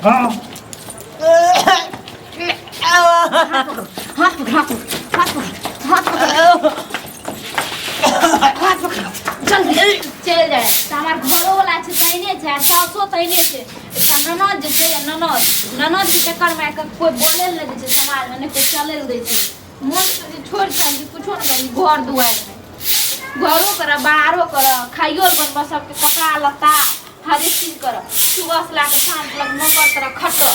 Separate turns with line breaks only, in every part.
हाँ।
हाथ पकड़ो, हाथ पकड़ो, हाथ पकड़ो, हाथ पकड़ो, हाथ पकड़ो, हाथ पकड़ो, जल्दी।
चलि जाइ तऽ हमर घरोवला छै तहिने छै आ सासो तहिने छै। एकटा ननद जे छै, ननद ननदके चक्करमे आबि कऽ कोइ बोलै लए नहि दै छै समाजमे, नहि कोइ चलै लए दै छै। मोन तऽ जे छोड़ि छाड़ि कऽ कुछो नहि करी, घर दुआरिमे घरो करऽ, बाहरो करऽ, खाइयो लए बनबऽ, सबके कपड़ा लत्ता हरेक चीज करऽ, सुबह से लए कऽ शाम तक नौकर तरह खटऽ।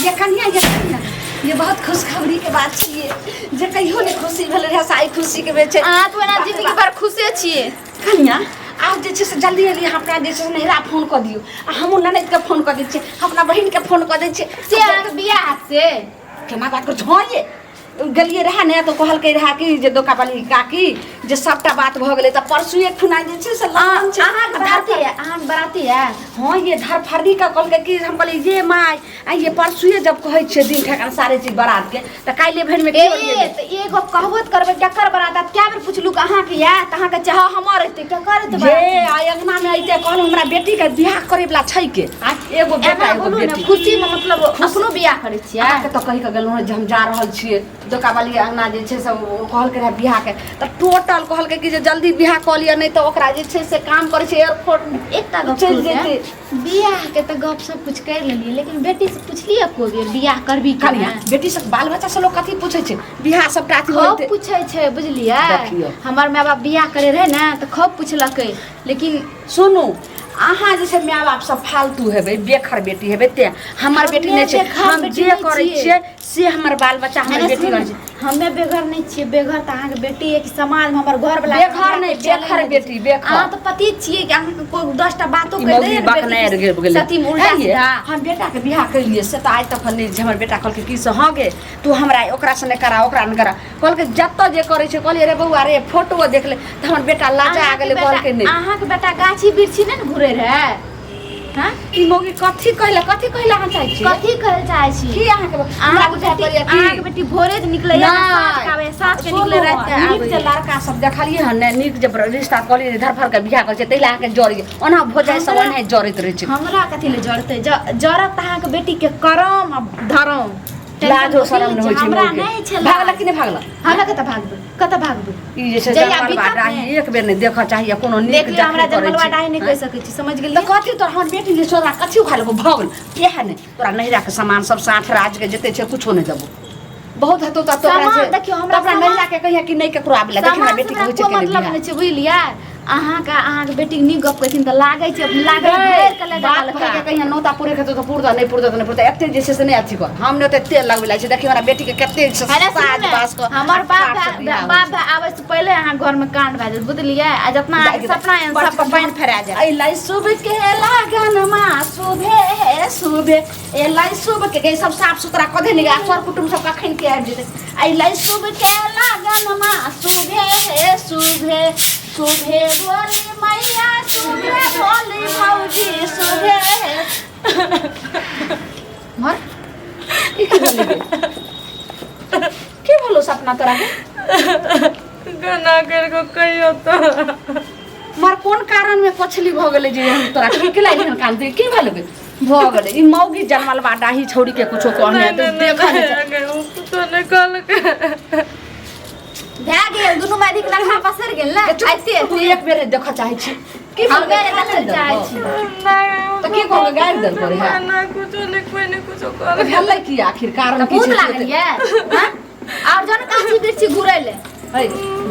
ये कन्या, ये कन्या, ये बहुत खुशखबरी के बात छै। ये जे कहियो ने खुशी भेल रहे से आइ खुशी के बेर छै।
अहाँ तऽ ओना जिंदगी भर खुशे छियै।
कन्या, आब जे छै से जल्दी जल्दी अहाँ अपना जे छै से नैहरा फोन कऽ दियौ आ हमहूँ ननदिके फोन कऽ दै छियै, हम अपना बहिनके फोन कऽ दै छियै।
से अहाँके बियाह हैत से?
केना बात करै छी? हँ, ये गेलियै रहए ने तऽ कहलकै रहए कि जे दोकावाली काकी जे सभटा बात भऽ गेलै, तऽ परसुए खुना जे छै से लगन छै।
अहाँके बराती है? अहाँके बराती है?
हँ, ये धरफड़ी के कहलकै कि हम कहलियै ये माय, आ ये परसुए जब कहै छियै दिन ठेकान सारे चीज बरात के, तऽ काल्हि भरिमे
ए
की ओरियेबै?
तऽ एगो कहबो तऽ करबै केकर बरात आयत? कए बेर पुछलू कि अहाँके यऽ तऽ अहाँके चाह हमर हेतै, केकर हेतै
ये
बरात?
आइ अंगना मे अइते कहलहुँ हमरा बेटी के बियाह करे वाला छै के आ एगो बेटा
एना
एगो
बोलू ने
बेटी।
खुशी में मतलब अपनो बियाह करै छियै?
अहाँके तऽ कहि कऽ गेलहुँ जे हम जा रहल छियै दोकावाली अंगना जे छै से ओ कहलकै रहए बियाहके, तऽ टोटल कहलकै कि जे जल्दी बियाह कऽ लिअ, नहि तऽ ओकरा जे छै से काम करै छै एयरपोर्ट
एकटा गप
चलि
कहू से,
जेतै।
बियाह के तऽ गप सब कुछ कर लेलियै, लेकिन बेटी से पुछलियै एको बेर बियाह करबी कि
कनिया
नहि?
बेटी सब बाल बच्चा सब लोग कथी पूछै छै? बियाह सबटा अथी
खूब
होइते
पूछै छै, बुझलियै?
देखियौ।
हमर माय बाप बियाह करे रहे ने तऽ खूब पुछलकै, लेकिन
सुनू, अहाँ जे छै माय बाप सब फालतू हेबै, बेखर बेटी हेबै, तें हमर बेटी नहि छै।
बेखर
हम
बेटी
जे
नहि
करै
छियै।
छियै से हमर बाल बच्चा हमर
अरे
बेटी
सुन,
करै छै।
हमे बेघर नहि छियै, बेघर तऽ अहाँके बेटी है कि समाजमे हमर घर वाला
बेघर नहि, बेखर बेटी, बेखर।
अहाँ तऽ पति छियै कि अहाँके कोइ 10टा बातो
ई
कहि
मौगी
दैए ने
बकनारि
बेटी
गेल गेलै।
सती में उल्टा
है ये,
सीधा।
हम बेटाके बियाह केलियै से तऽ आइ तक नहि जे हमर बेटा कहलकै कि से हँ गे, तू हमरा ओकरासँ नहि करा, ओकरा नहि करा। कहलकै जतऽ जे करै छै। कहलियै रे बौआ रे, फोटो देख ले, तऽ हमर बेटा लजा
अहाँके
गेलै,
बेटा-
कहलकै नहि।
अहाँके बेटा गाछी बिरछी नहि ने घुरै रहै? हाँ?
ई मौगी कथी कहला, कथी कहला अहाँ चाहै छी?
कथी कहै चाहै छी?
की अहाँके हमरा
अहाँके
बुझाइ
बेटी
पड़ैया की
अहाँके बेटी भोरे जे निकलैया ने, साँझ के आबैया, साँझ के निकले, राति के
नीक
आबैया।
जे लड़का सब देखलियै हन ने, नीक जे रिश्ता कहलियै जे धरफड़ के बियाह करै छै, ताहि लए अहाँके जरै ओना भोजाइ सब ओनाहि जरैत रहै छै।
हमरा कथी ले जरतै? जरत तऽ अहाँके बेटी के करम आ धरम।
लाजो शरम नहि होइ छै।
हमरा
मौगी के।
नहि छै।
भागलक कि नहि भागलक?
हमरा कतऽ भागबै, कतऽ भागबै?
ई जे छै
जहिया
जंगलवा
बीतत
डाही
ने।
एक बेर नहि देखऽ चाहिए कोनो नीक
देख लियौ, हमरा
जखनी करै
जंगलवा
छै।
डाही नहि कहि सकै छी, समझ
तऽ
गेलियै?
कथी तोरा हमर बेटी जे तोरा कथी उखा लेबो? भऽ गेल इएह ने तोरा नैहराके सामान सब साँठ राजके जते छै कुछो नहि देबो, बहुत हेतौ तऽ तोरा
सामान
जे
देखियौ, हमरा
तऽ अपना
सामान-
नैहराके कहिया कि नहि ककरो आबि ला देख हमरा
सामान
बेटीके
से
होइ छै
हमरा
कि
कोइ
नहि
मतलब
बियाह
नहि छै, बुझलियै? अहाँके अहाँके बेटीके नीक गप कहथिन तऽ लागै छै लागै भरि के ले
बाप भाई के कहिया नौता पूरे के तो पुरता नहि पुरता तऽ नहि पुरता। एते जे छै से नहि अथी कर, हम नहि ओते तेल लगबै लागै छै। देखी हमरा बेटी के कते
अरे सुनू
साज
ने,
बास कऽ
हमर बाप
ठाठ से बियाह होइ
बाप भाय आबै से पहिले अहाँ घर में कांड भए जायत, बुझलियै? आ जितना अहाँके सपना एहन सब पर पानि फेरा जायत।
अइलै शुभ के लगन मा शुभे हे शुभे, अइलै शुभ के गई सब साफ सुथरा कऽ देने आ सर कुटुम्ब सब कखन के आबि जेतै। अइलै शुभ के लगन मा शुभे हे शुभे, शुभे भोली मैया, शुभे भोली भौजी, शुभे हे मर। ई की भेलै गे? की भेलो सपना तोरा के?
गाना कर के कहियो तो
मर कोन कारण में पछली भऽ गेलै जे हम तोरा की के लागि हन कान की भेल गे? भऽ गेलै ई मौगी जनमल बा डाही छौड़ी के कुछो कहने
नहीं नहीं
देखऽ नहि
नहीं नहीं, उ तो नहीं कहलकै।
भए गेल दुनू माय के लड़का पसरि गेल ने।
चुप,
आइते
तू एक बेर देखऽ चाहै छी की
हम
भेल?
नहि देखऽ चाहै छी।
नहीं।
तऽ की कहबै, गारि देलको रे?
नहीं, कुछो नहीं, कोई नहीं कुछो
तऽ
कहलकै।
भेलै की आखिर कारण की
भूत
छै?
लागल ये हाँ? और जन गाछी बिरछी घुरै ले
है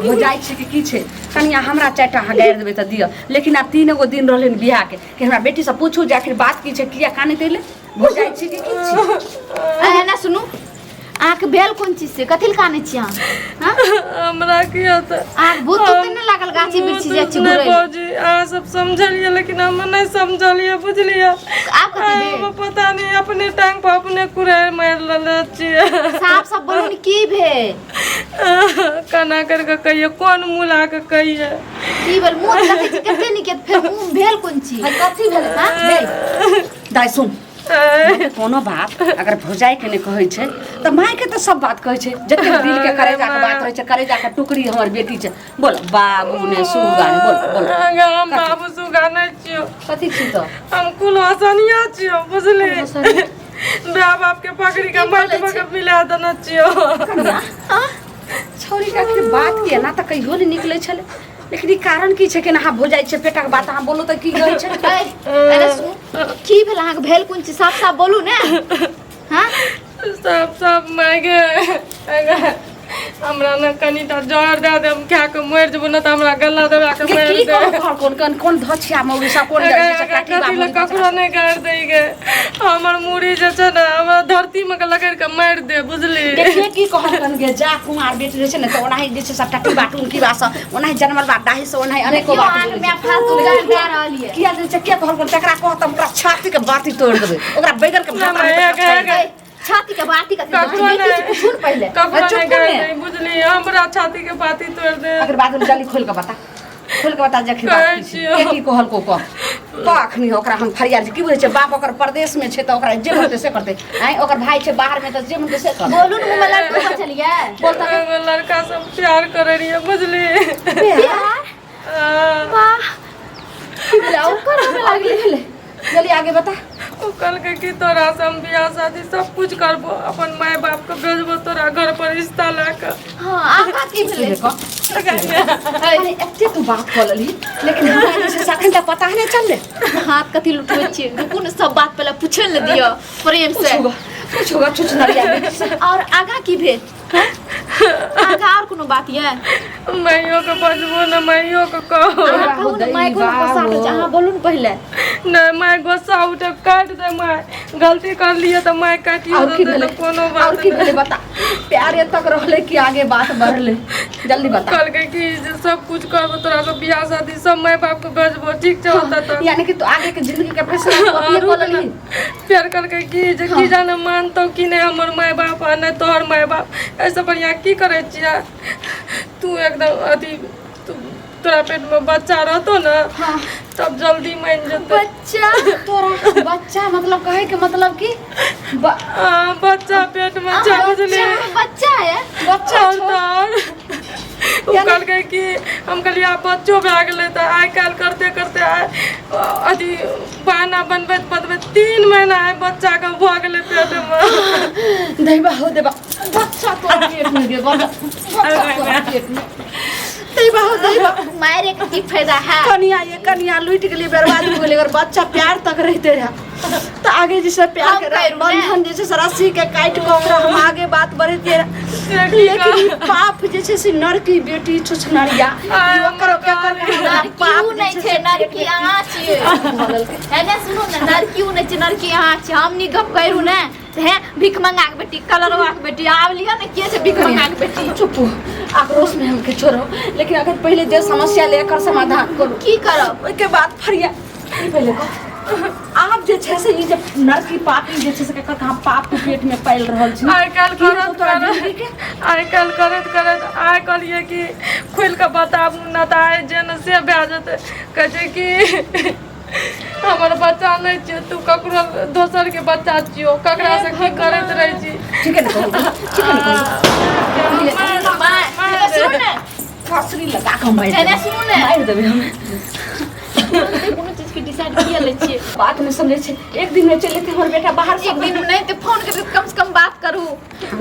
हो जाइ छै कि की छै? कनिया, हमरा 4टा अहाँ गारि देबै तऽ दिअ, लेकिन आब 3 गो दिन रहलै बियाह के कि हमरा बेटीसँ पूछू जे आखिर बात की छै, किया कानैत एलै? हो जाइ छै कि की छै?
एना सुनू, अहाँके भेल कोन चीज से? कथी लए कानै छी अहाँ? हाँ?
हमरा की होता?
अहाँके भूत तूत तऽ नहि लागल गाछी बिरछी जाइ छी
नहि
घुरै लए?
भौजी, अहाँ सब समझलियै लेकिन हम नहि समझलियै, बुझलियै?
आब कथी भेल?
हम पता नहीं, अपने टांग पर अपने कुड़ारि मारि लेने छियै।
साफ साफ बोलू ने, की भेल?
केना करि कऽ कहियै, कोन मुँह ला कऽ कहियै?
की भेल? मुँह तऽ देखै छी कते नीक, फेर मुँह भेल कोन चीज?
है कथी भेलै? हाँ दाइ सुन। कोनो बात अगर भौजाई के नहि कहै छै तऽ माय के तऽ सब बात कहै छै जते दिल के करेजा के बात रहै छै करेजा के टुकड़ी हमर बेटी छै बोल बाबू ने सुगा ने बोल बोल
अगे हम बाबू सुगा नहि छियौ
कथी छी तऽ
हम कुल हसनिया छियौ बुझली माय बाप के पकड़ी के माटि पर के मिला देने छियौ
छौरी के आखिर बात के ना तऽ कहियो नहि निकलै छलै लेकिन ई कारण की छै कि अहाँ भो जाइ छै पेटक बात अहाँ बोलू तऽ की कहै छै
अरे सुन की भेल अहाँके भेल कोन चीज साफ साफ बोलू ने हाँ
सब सब माय गे हमरा ने कनिटा जहर दए दे हम खा कऽ मरि जेबो ने तऽ हमरा गला दबा कऽ
के
मारि
की
दे
कहू घर कोन कोन कोन धछिया मौगी सब कोन जाइ छै काटी
कथी लए ककरो नहि गारि दै गे हमर मूड़ी जे छै ने हमरा धरती मे के लकड़ि कऽ मारि दे बुझली
देखिए की कहल गे जा कुमार बेटी रहै छै ने तऽ ओनाही जे छै सबटा टीबा टुनकी बा सब ओनाही जनमल बा डाही से ओनाही अनेको
देखियौ
बात
अहाँके
बोलै
माय
छै।
फालतू गारि दए रहल यऽ
किया जे छै के कहल कोन तकरा कहत हम ओकरा छाती के बाती तोड़ि देबै ओकरा बैगन के
ना,
भात
ना, एक- एक-
छाती के बाती कथी
ककरो
बेटी से
नहि।
पूछू ने पहिले
ककरो
चुप
नहि गारि
ने।
दै बुझली हमरा छाती के बाती तोड़ि दे
अगर बाद में जल्दी खोल के बता खोल के बता जखन बात
कहै
की छै।
छियौ।
के की कहल को कह कह अखनी ओकरा हम फरियाद की बुझै छै बाप ओकर परदेश में छै तऽ ओकरा जे मनतै से करतै आँय ओकर भाई छै बाहर में तऽ जे मनतै से करतै
बोलू ने मुँह में लड्डू बचल यऽ
बोल तऽ
एगो लड़का सब प्यार करे रहिए बुझली
प्यार
आ,
वाह
की भेलै ओकर लागलै भेलै जल्दी आगे बता
ओ कहलकै कि तोरा से हम बियाह शादी सब कुछ करबो अपन माय बाप के भेजबो तोरा घर पर रिश्ता ला के
हाँ आगा की भेलै
अरे एते तू बात कऽ लेलही लेकिन हमरा जे छै से अखन तक पता नहि चललै
हाथ कथी लुटबै छियै रुकू ने सब बात पहिले पूछे ने दियौ प्रेम से
पूछूगा पूछूगा छुछनरिया बेटी से
और आगा की भेल हाँ? आगा और कोनो बात ये
माइयो के बजबो ने माइयो के कहो
अहाँ कहू ने माय को गुस्सा उठै छै अहाँ बोलू ने पहिले
नहीं माय गुस्सा उठे काट दे माय गलती कर लिए तो माय काटियो
और की
देते
भेलै
तो कोनो
और
बात
की
नहीं
भेलै बता प्यार एतक तक रहलै कि आगे बात बढ़लै जल्दी बता
कहलकै कि जे सब कुछ करबो तोरा के बियाह शादी सब माय बाप के भेजबो ठीक छै होता तो
यानी कि तू आगे के जिंदगी के फैसला तू अपने कऽ लेलही
फेर कहलकै कि जे की जाने मानतौ कि नहि हमर माय बाप आ नहि तोहर माय बाप एहिसँ बढ़िआँ की करै छियै तू एकदम अथी तू तोरा पेटमे बच्चा रहतौ ने तब जल्दी मानि जेतै
बच्चा
तोरा बच्चा मतलब कहे के मतलब कि
हाँ, बच्चा पेटमे छै बुझलियै
बच्चा बच्चा है
बच्चा
आओर
छौ।
तऽ आओर ओ कहलकै कि हम कहलियै आब बच्चो भए गेलै तऽ आइ काल्हि करते करते आइ अथी बहाना बनबैत बनबैत 3 महीना आइ बच्चाके भऽ गेलै पेटमे
दैबा हो देबा बच्चा तोरा पेट में गे बच्चा बच्चा तोरा पेट में दैबा हो दैबा
मारे के की फायदा है
कनिया ये कनिया लूटि गेली बर्बाद हो गेली अगर बच्चा प्यार तक रहते रहे तऽ आगे जे छै प्यार के
हम करू ने।
बंधन जे छै से रस्सी के काटि कऽ ओकरा हम आगे बात बढ़ैते रहे लेकिन ई पाप जे छै से नरकी बेटी छुछनरिया ई ओकर केकर
नरकी
पाप
उ
जे
नहि
छै
छै
से
नरकी अहाँ छियै
भऽ गेलकै।
एने सुनू ने नरकी उ नहि छै नरकी अहाँ छियै हम नी गप करू ने तऽ हे भीख मंगा के बेटी कलरवा के बेटी आब लिअ ने के छै भीख मंगा के बेटी
चुप हो, आक्रोश में हमके छोड़ो लेकिन अगर पहले जे समस्या ले एकर समाधान करू
की करब
ओहिके बाद फरिया ई पहिले कह आब जे छै से ई जे नरकी पापी जे छै से केकर कहाँ पाप के पेट में पालि रहल छै
आइ काल्हि
की हेतौ
करत
तोरा
करत
जिंदगी के
आइ काल्हि करैत करैत आइ कहलियै कि खोलि कऽ बताबू ने तऽ आइ जे ने से भए जेतै कहै छै कि हमर बच्चा नहि छियौ तू ककरो दोसरके बच्चा छियौ ककरासँ की करैत रहै छी
ठीक है ने कहू ठीक है ने कहू
माय सुनू ने
फसरी लगा कऽ मारि
एने
देबै
सुनू ने
मारि देबै हम
कोनो चीज के डिसाइड किया लै छियै
बात नहि समझै छै एक दिन मे चलि एतै हमर बेटा बाहर
एक दिन नहि तऽ फोन करके कम से कम बात करू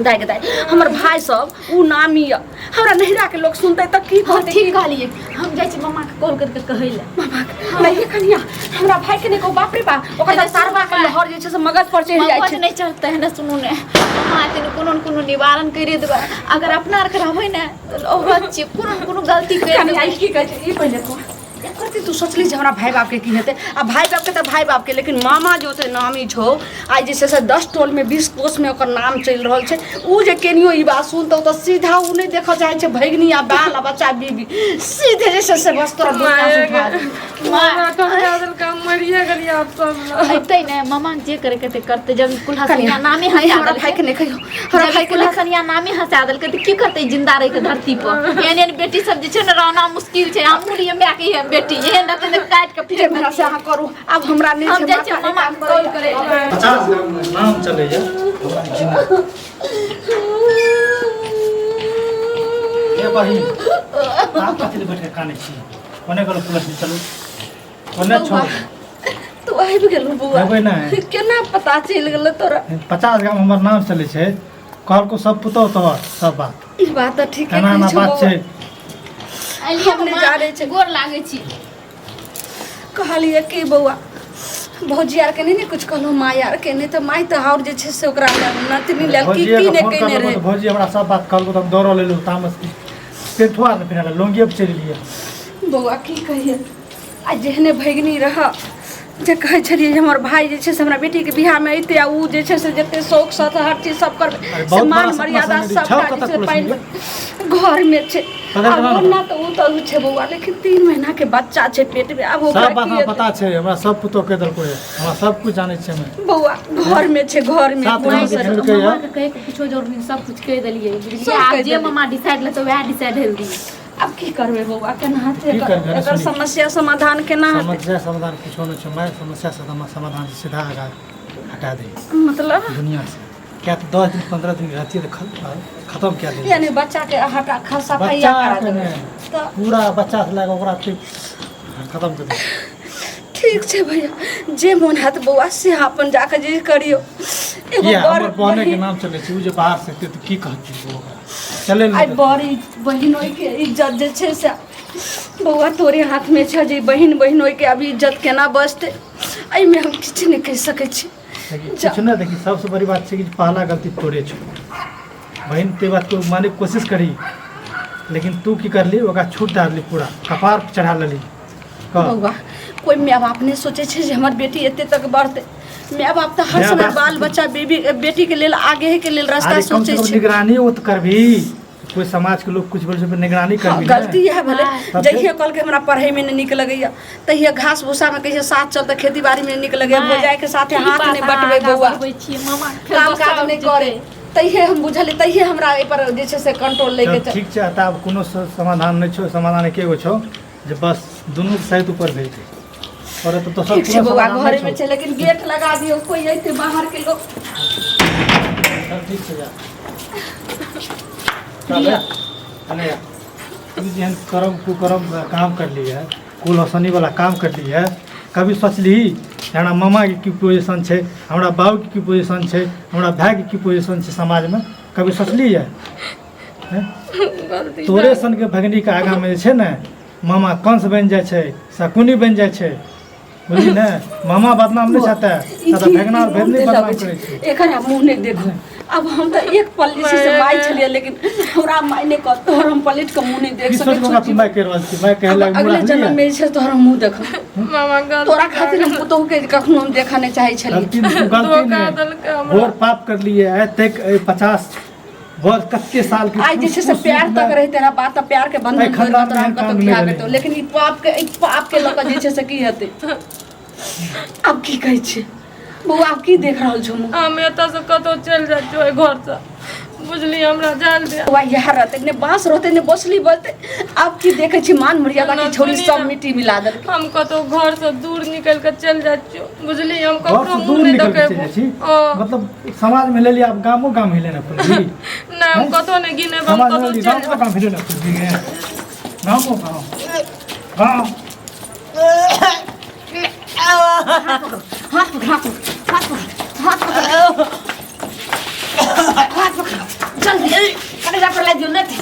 दाइ के दाइ हमर भाय सब उ नामी यऽ हमरा नहिरा के लोग सुनतै तऽ की
हँ
कहतै
ठीक कहलियै हम जाइ छी मम्मा के कॉल करके कहै लए
मामा के नहीं कनिया हमरा भाई के नहीं कहू बाप रे बाप ओकर
एने
तऽ तारवा के
सुनू
लहर जे छै से मगज पर चढ़ि जाइ
मगज
छै
नहि चढ़तै है ने सुनू ने मम्मा एते ने कोनो ने कोनो निवारण करि देबै अगर अपना आरके रहबै ने तऽ औरत छियै कोनो ने कोनो गलती करि
कनिया
देबै
ई की कहै छै ई पहिले कह एकर ती तू सोचली जे हमरा भाई बाप के की हेतै आ भाई बाप के तऽ भाई बाप के लेकिन मामा जे ओते नामी छौ आइ जे छै से 10 टोल में 20 कोस में ओकर नाम चलि रहल छै उ जे केनियो ई बात सुनतौ तऽ सीधा उ नहि देखऽ चाहै छै भगिनी आ बाल आ बच्चा बीबी सीधे जे छै से बस तोरा दुनिया से उठा देतौ।
हमरा ठोकरा देलकै हम मरिए गेलियै आब सब लग।
अयतै ने मामा जे करे के ते करतै जब कुल्हा
कनिया
सनिया नामे
नहीं
हंसा
हमरा भाई
देलकै
के नहि कहियो हमरा
जब
भाई के
कुल्हा
नहि
सनिया नामे हंसा देलकै तऽ की करतै जिंदा रहि के धरती पर एहन एहन बेटी सब जे छै ने रहना मुश्किल छै हमहूँ रहियै माय के एहन बेटी एहन रहतै तऽ काटि के
जे
फेंक
हमरा से अहाँ करू आब हमरा नहि
हम
छै
जाइ छियै
माथा
मामा के कॉल करै लए
पचास 50 गाममे नाम चलैया हमरा जिना। ए बहिन, आप कथी लए बैठ के कानै छी? कोने गेलो पुलिस? चलू, कोने छौ?
तू आबि गेलू बौआ?
एबै नहि?
केना पता चलि गेलो तोरा?
50 गाम हमर नाम चलै छै। कहलको सब पुतहु तोहर सब बात।
ई बात तऽ ठीके
एना
कहै
एना
छौ
बात
बौआ।
छै।
एलियै।
हम नहि
मामा,
जानै छै।
गोर लागै छी।
कहलियै कि बौआ, भौजी आरके नहि ने कुछ कहलहुँ, माय आरके नहि, तऽ माय तऽ आओर जे छै से ओकरा नतनी लेल की
भौजीए
की
के
नहि
फोन
कयने
करलको
रहै।
तऽ भौजी हमरा सब बात कहलको, तऽ हम दौड़ल एलहुँ। तामस पेंठुआ नहि पहिनले, लुंगिए पर चलि एलियै।
बौआ, की कहियै, आ जेहने भगिनी रह जे कहै छलियै जे हमर भाय जे छै से हमरा बेटीके बियाहमे अयतै आ ओ जे छै से जते शौक सत हर चीज सब करबै,
अरे
से
बहुत
मान
बड़ा सपना
मर्यादा
संगे
सबटा
छौ,
जे
कतऽ
छै
पुलिस
पानि घरमे छै।
पकड़
आब
के लाउ।
ओना तऽ ओ तऽ छै बौआ, लेकिन 3 महीनाके बच्चा छै पेटमे, आब ओकरा
सब बात
की
हमरा
हेतै?
पता छै। हमरा सब पुतोह कहि देलको है, हमरा सब कुछ जानै छियै हमे।
बौआ, घरमे छै, घरमे।
सात
कोना
गाँव के
से
झुलकै
मामा
है।
के कहे के कुछो जरूरी नहीं, सब कुछ कहि देलियै, बुझलियै?
सब
आब
कहि
जे
देलियै।
मामा डिसाइड लेतै वएह डिसाइड हेल्दी।
आब की करबै बौआ, केना हेतै
की
एकर
करबै?
एकर
सुनी।
समस्या समाधान केना हेतै?
समस्या समाधान कुछो नहि छै माय। समस्या समाधान छै, सीधा आगा हटा दे।
मतलब?
दुनिया से। क्या तऽ 10 दिन 15 दिन रहती तऽ खत्म कए दे।
यानी बच्चा के हटा सफाइया
बच्चा
करा
के
देबै?
नहि,
तऽ
पूरा बच्चा से लए कऽ ओकरा फिर खत्म कर दे।
ठीक छै भैया, जे मोन हैत बौआ से अहाँ अपन जाके जे करियौ। एगो
किया
बड़
हमर बहने के
बहिन
नाम चलै छै, ओ जे बाहर से एतै तऽ की कहती ओ ओकरा? चलै
आइ बड़ी बहिनोइके इज्जत जे छै से बौआ तोरे हाथमे छै जे बहिन बहिनोइके अभी इज्जत केना बचतै, एहिमे हम किछु नहि कहि सकै छी।
देखी, किछु नहि। देखी, सबसे बड़ी बात छै कि पहला गलती तोरे छौ बहिन। ते बात को माने के कोशिश करी, लेकिन तू की करली? ओकरा छूट डालली, पूरा कपार पर चढ़ा लेली कह।
बौआ, कोइ माय बाप नहि सोचै छै जे हमर बेटी एते तक बढ़तै। माय बाप तऽ हर
माय
समय
बाप
बाल बच्चा बेबी बेटीके लेल आगे के लेल रास्ता
अरे कम से
सोचै
कम
छै।
निगरानी ओ तऽ करबी। कोई समाज के लोग कुछ बोले छै, निगरानी करबी ने।
गलती इएह भेलै।
तब
जहिया कहलकै हमरा पढ़ैमे नहि नीक लगैया, तहिया घास भूसामे कहिया साथ चल तऽ खेती बाड़ीमे नहि नीक लगैया, भौजाइके साथे हाथ नहि बटबै बौआ,
मामा
काम काज नहि करे, तहिये हम बुझलियै, तहिये हमरा एहिपर जे छै से कंट्रोल लैके
चल, ठीक छै। तऽ आब कोनो समाधान नहि छौ। समाधान एके गो छौ जे बस दुनू के सहित ऊपर भेज दे और तऽ दोसर
ठीक छै
कोनो
बौआ,
समाधान नहि
घरेमे
छौ।
छै, लेकिन गेट लगा दियौ, कोइ अयतै बाहरके लोक।
चल, ठीक छै, जा। चल, अने तू जेहन करम कुकरम काम कर ली है, कुल हसनी वाला काम कर ली है, कभी सोचली जे हमरा मामाके की पोजिशन छै, हमरा बाबूके की पोजिशन छै, हमरा भायके की पोजिशन छै समाजमे? कभी सोचली है? हैं?
गलती
तोरे सनके भगनीके आगाँमे जे छै ने मामा कंस बनि जाइ छै, शकुनी बनि जाइ छै, बुझली ने? मामा बदनाम नहि चाहता
ई
तऽ
की
भगना
मुँह
भेदनी
दे
बदनाम
लगै
करै
छै।
छै।
एकर आब मुँह नहि देखू। आब हम तऽ एक पल जे छै से माय छलियै, लेकिन हमरा माय नहि कहत, तोहर हम पलटि कऽ मुँह नहि देख
की
सकै
सोच कऽ
छी।
तू माय कहि रहल छी? माय कहै
आब
लाग
अगले जन्म मे जे छै तोहर हम मुँह देखब।
मामा गलती
तोरा खातिर हम पुतोहु के कखनो हम देखऽ नहि चाहै छलियै।
गलती तू गलती
धोखा
नहि
देलकै हमरा।
घोर पाप करलियै। आइ तक 50 वर्ष कते साल के
आइ जे छै से
कुछ
प्यार
युग
तक
मे
रहे तेरा बात, तऽ प्यार के बंधन
एहि
तोड़ि कऽ
खानदान
तोरा
मे
हम
एहन
कतौ
काम
बियाह
नहि
करितौ,
भेलै।
लेकिन ई पाप के लऽ कऽ जे छै से की हेतै? आब की कहै छै बौआ, आब की देख रहल छौ मुँह?
हम एतऽ से कतहु चलि जाइ छियौ एहि घरसँ, बुझली? हमरा जायल दे।
बौआ, इएह रहतै ने बाँस रहतै ने बसली बजतै। आब की देखै छी? मान मर्यादा के छोड़ी
सुनी
सब
ना।
मिट्टी मिला देलकै।
हम कतहु घरसँ दूर निकलि कऽ चलि जाइ छियौ, बुझली? हम
घर
ककरो
से
मुँह
दूर
नहि
निकल के चलि
देखेबो।
जाइ छी?
ओ
मतलब समाज में ले लिया, आब गामो गाम हिले ना पड़ली?
नहि, हम कतहु नहि गिनेब, हम
समाज में
कतहु
ले
चलि
गामो गाम हिले ना पड़ली? गामो गाम गाम
हाथ पकड़, हाथ पकड़, हाथ पकड़, हाथ पकड़, हाथ पकड़, जल्दी कलेजा पर ला दियो। लेते